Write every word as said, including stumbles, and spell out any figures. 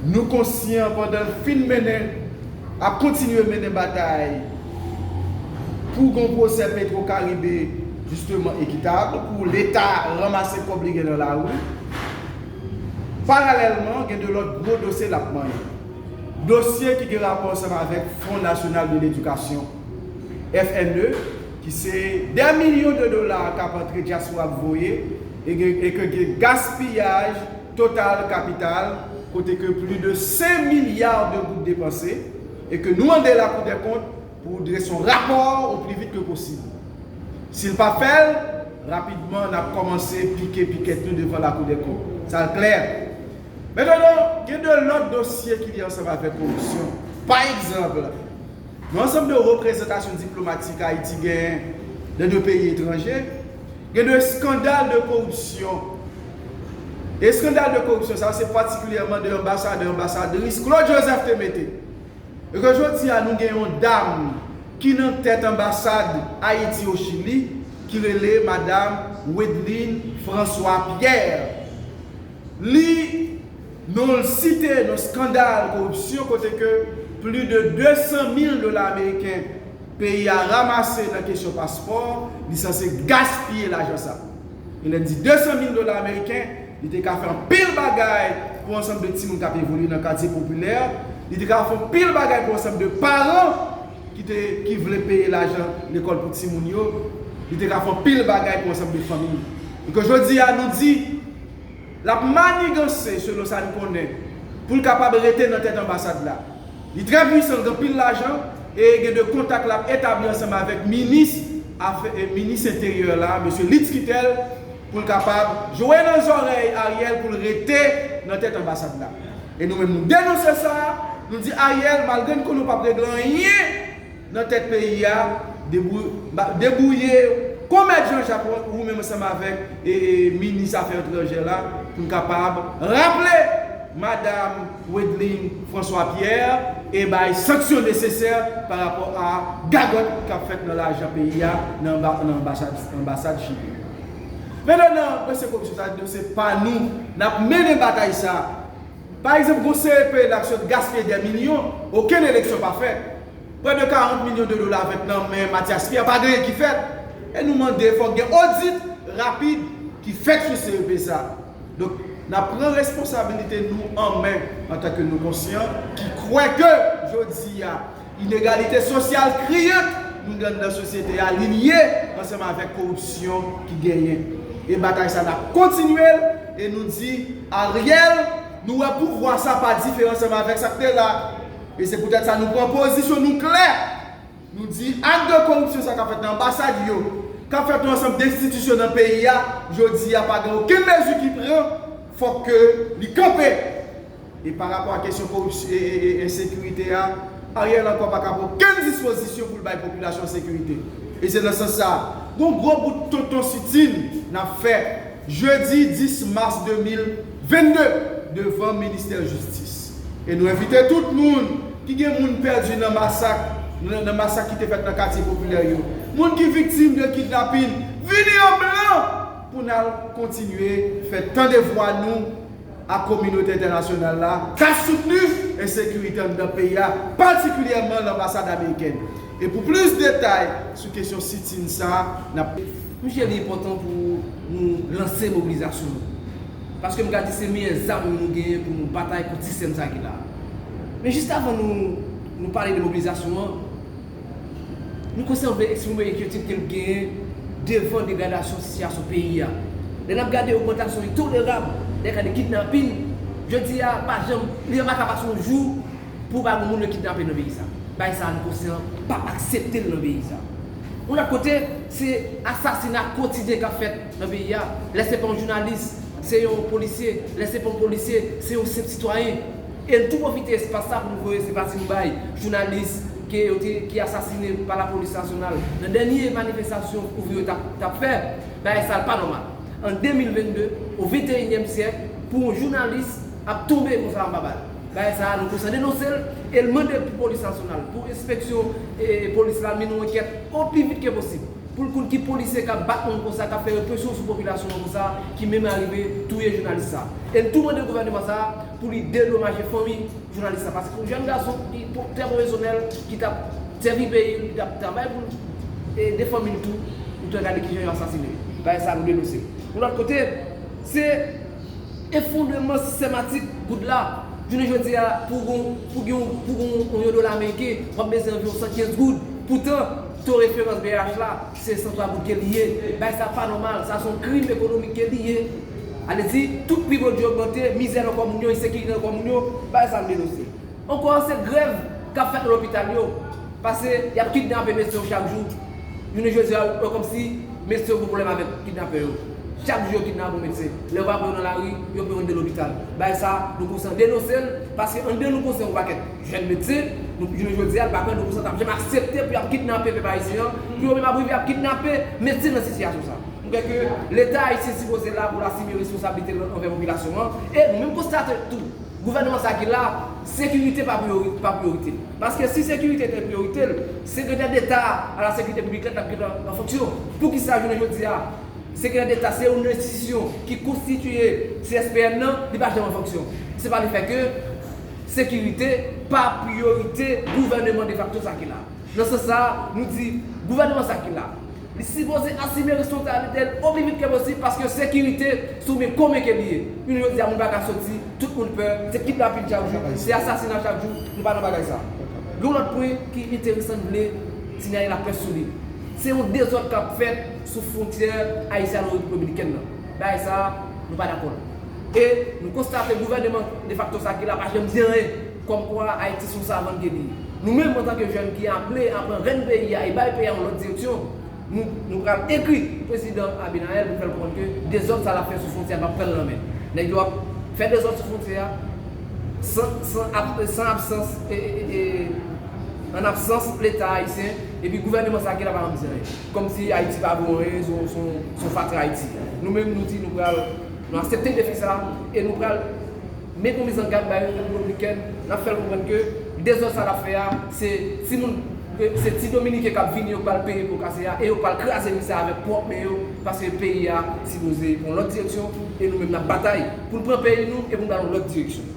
Nou konsyan pandan l fin mennen, ap kontinye mennen batay pou gon pwosè Petro Caribe, jisteman ekitab, pou Leta ranmase kòb li gen nan lari. Paralèlman, gen de lòt gwo dosye l ap manyen. Dosye ki gen rapò ansanm avèk Fonds National de l'Éducation, F N E, ki se dè milyon de dola k ap antre dyaspora ap voye, e gen, e ke gen gaspiyaj total kapital, kote ke plis de senk milya de goud depanse, e ke nou mande Lakou dè Kont pou drese yon rapò o pli vit ke posib. Si l pa fè l, rapidman n ap kòmanse pike pikèt nou devan Lakou dè Kont. Sa l klè. Mentnan, gen de lòt dosye ki lye ansanm avèk koripsyon. Pa egzanp, yon ansanm de reprezantasyon diplomatik Ayiti genyen nan de peyi etranje, gen de eskandal de koripsyon. Eskandal de koripsyon sa, se patikilyèman de anbasadè, anbasadris Claude Joseph te mete. E ke jodi a, nou gen yon dam ki nan tèt anbasad Ayiti o Chili, ki rele Madam Wedline François Pierre. Li, non l site nan eskandal koripsyon kote ke plis de de san mil dola ameriken peyi a ranmase nan kesyon paspò, li sanse gaspiye lajan sa. E lè n di de san mil dola ameriken, li te ka fè anpil bagay pou ansanm de timoun k ap evolye nan katye popilè, li te ka fè anpil bagay pou ansanm de paran ki te, ki vle peye lajan lekòl pou timoun yo, li te ka fè anpil bagay pou ansanm de fanmi. E ke jodi a, nou di, l ap maniganse, selon sa n konnen, pou l kapab rete nan tèt anbasad la. Li trè pwisan, l gen anpil lajan, e gen de kontak l ap etabli ansanm avèk minis afè, e, minis enteryè la, mesye Litz Quitel, pou l kapab jwe nan zòrèy Ariel pou l rete nan tèt anbasad la. E nou menm, nou denonse sa, nou di Ariel, malgre n konnen w p ap regle anyen, nan tèt peyi a, debou-, ba-, debouye, konmèt Jan Jak, ou menm ansanm avèk, e, e, minis afè etranjè la, pou n kapab raple Madam Wedline François Pierre e bay sanksyon nesesè pa rapò a gagòt k ap fèt nan lajan peyi a nan anba-, nan anbasad, anbasad Chili. Mentnan, dosye koripsyon sa, dosye pa nou, n ap mennen batay sa. Pa egzanp, gon C E P la k sot gaspiye dè milyon, okenn eleksyon pa fèt. Prè de karant milyon de dola vèt nan men Mathias Pierre, pa gen anyen ki fèt. E nou mande fòk gen odit rapid ki fèt sou C E P sa. Donk, n ap pran responsabilite nou an men antanke nou konsyan, ki kwè ke jodi a, inegalite sosyal kriyant nou gen anndan sosyete a, li lye ansanm avèk koripsyon ki genyen. E batay sa, n ap kontinye l, e nou di, Ariel, nou wè pouvwa sa pa diferan ansanm avèk sa k te la. E se poutèt sa nou pran pozisyon nou klè. Nou di ak de koripsyon sa k ap fèt nan anbasad yo, k ap fèt nan ansanm de enstitisyon nan peyi a, jodi a pa gen okenn mezi ki pran, fòk ke li kanpe. E pa rapò a kesyon koripsyon e, e, e ensekirite a, Ariel ankò pa ka pran okenn dispozisyon pou l bay popilasyon an sekirite. E se nan sans sa, gon gwo bout tonton sitin n ap fè jedi dis mas de mil vennde devan ministè jistis. E nou envite tout moun ki gen moun pèdi nan masak, nan, nan masak ki te fèt nan katye popilè yo, moun ki viktim de kidnapin, vini an blan pou n al kontinye fè tande vwa nou ak kominote entènasyonal la, k ap soutni ensekirite anndan peyi a, patikilyèman lanbasad amerikèn. E pou plis detay sou kesyon sitin sa, n ap. M jije li enpòtan pou nou lanse mobilizasyon nou. Paske m ka di se meyè zam nou genyen pou nou batay kont sistèm sa ki la. Men jis avan nou, nou pale de mobilizasyon an, nou konsèy vle eksprime enkyetid ke l genyen devan degradasyon sitiyasyon peyi a. Lè n ap gade ogmantasyon entolerab nan ka de kidnapin, jodi a, pa janm, li pa ka pase yon jou pou pa gen moun yo kidnape nan peyi sa. Bagay sa, nou konsèy p ap aksepte l nan peyi sa. Yon lòt kote, se asasina kotidyen k ap fèt nan peyi a. Lè se pa yon jounalis, se yon polisye. Lè se pa yon polisye, se yon senp sitwayen. E n tou pwofite espas sa pou nou voye senpati nou bay jounalis ke yo te, ki asasine pa lapolis nasyonal nan dènye manifestasyon ouvriye yo t ap, t ap fè. Bagay sa, l pa nòmal. An de mil vennde, o venteyinyèm syèk, pou yon jounalis ap tonbe konsa anba bal. Bagay sa a, nou konsèy denonse l, e l mande pou polis nasyonal, pou enspeksyon, e, e, polis la mennen yon ankèt o pi vit ke posib, pou l konn ki polisye k ap bat moun konsa, k ap fè represyon sou popilasyon an konsa, ki menm arive touye jounalis sa. E n tou mande gouvènman sa a pou li dedomaje fanmi jounalis la. Paske yon jèn gason ki trè pwofesyonèl, ki t ap sèvi peyi l, ki t ap travay pou l, e de fanmi l tou, ou te gade kijan yo asasine l. Bagay sa a nou denonse. Yon lòt kote, se efondreman sistematik goud la. Jounen jodi a, pou gon, pou gen, pou gon yon dola ameriken, w ap bezwen anviwon san kenz goud. Poutan, to referans B H la, se san twa goud ke li ye. Bagay sa pa nòmal, sa se yon krim ekonomik ke li ye. Ale di, tout pri pwodui ogmante, mizè nan kò moun yo, ensekirite nan kò moun yo, bagay sa nou denonse. Ankò, se grèv k ap fèt nan lopital yo. Paske y ap kidnape medsen yo chak jou. Jounen jodi a, yo kòmsi medsen yo gen pwoblèm avèk kidnapè yo. Chak jou yo kidnape yon medsen. Lè yo pa pran yo nan lari, yo pran yo anndan lopital. Bagay sa, nou konsa denonse l, paske anndan nou konsa yon pakèt jèn medsen, nou, jounen jodi a, nou pa kwè nou konsa t ap janm aksepte pou y ap kidnape pèp ayisyen an, pou yo menm ap rive ap kidnape medsen nan sitiyasyon sa. Nou kwè ke Leta ayisyen sipoze la pou l asime responsablite l anvè popilasyon an. E nou menm konstate tou, gouvènman sa ki la, sekirite pa priyori-, pa priyorite l. Paske si sekirite te priyorite l, sekretè deta a la sekirite piblik la t ap gentan an fonksyon. Poukisa jounen jodi a, sekretè deta se yon enstitisyon ki konstitiye C S P N nan, li pa janm an fonksyon? Se pa lefètke sekirite pa priyorite gouvènman defakto sa ki la. Nan sans sa, nou di, gouvènman sa ki la, li sipoze asime responsablite l o pli vit ke posib, paske sekirite se yon byen komen ke li ye. Jounen jodi a, moun pa ka soti, tout moun pè, se kidnapin chak jou, se asasina chak jou, nou pa nan bagay sa. Gen yon lòt pwen ki enteresan, m vle sinyale laprès sou li. Se yon dezòd k ap fèt sou fwontyè ayisyano-repibliken nan. Bagay sa, nou pa dakò l. E nou konstate gouvènman defakto sa ki la pa janm di anyen, kòmkwa Ayiti se yon savann ke li ye. Nou menm, antanke jèn ki ap vle aprann rèn peyi a e bay peyi a yon lòt direksyon, nou, nou pral ekri prezidan Abenael pou n fè l konprann ke dezòd sa l ap fè sou fwontyè a, n ap pran l nan men. Nèg yo ap fè dezòd sou fwontyè a san, san, ab- san absans, e, e, e, e, an absans Leta ayisyen, epi gouvènman sa ki la pa janm di anyen. Kòmsi Ayiti pa vo anyen, se yon, se yon, se yon fatra Ayiti. Nou menm, nou di nou pral, nou aksepte defi sa, e nou pral mete yon mizangad bay Repiblik Dominikèn, n ap fè l konprann ke dezòd sa l ap fè a, se timoun, se ti Dominiken k ap vini, yo pral peye po kase a, e yo pral kraze misye a avèk pwòp men yo, paske peyi a sipoze pran yon lòt direksyon, e nou menm n ap batay pou n pran peyi nou, e pou n ba l yon lòt direksyon.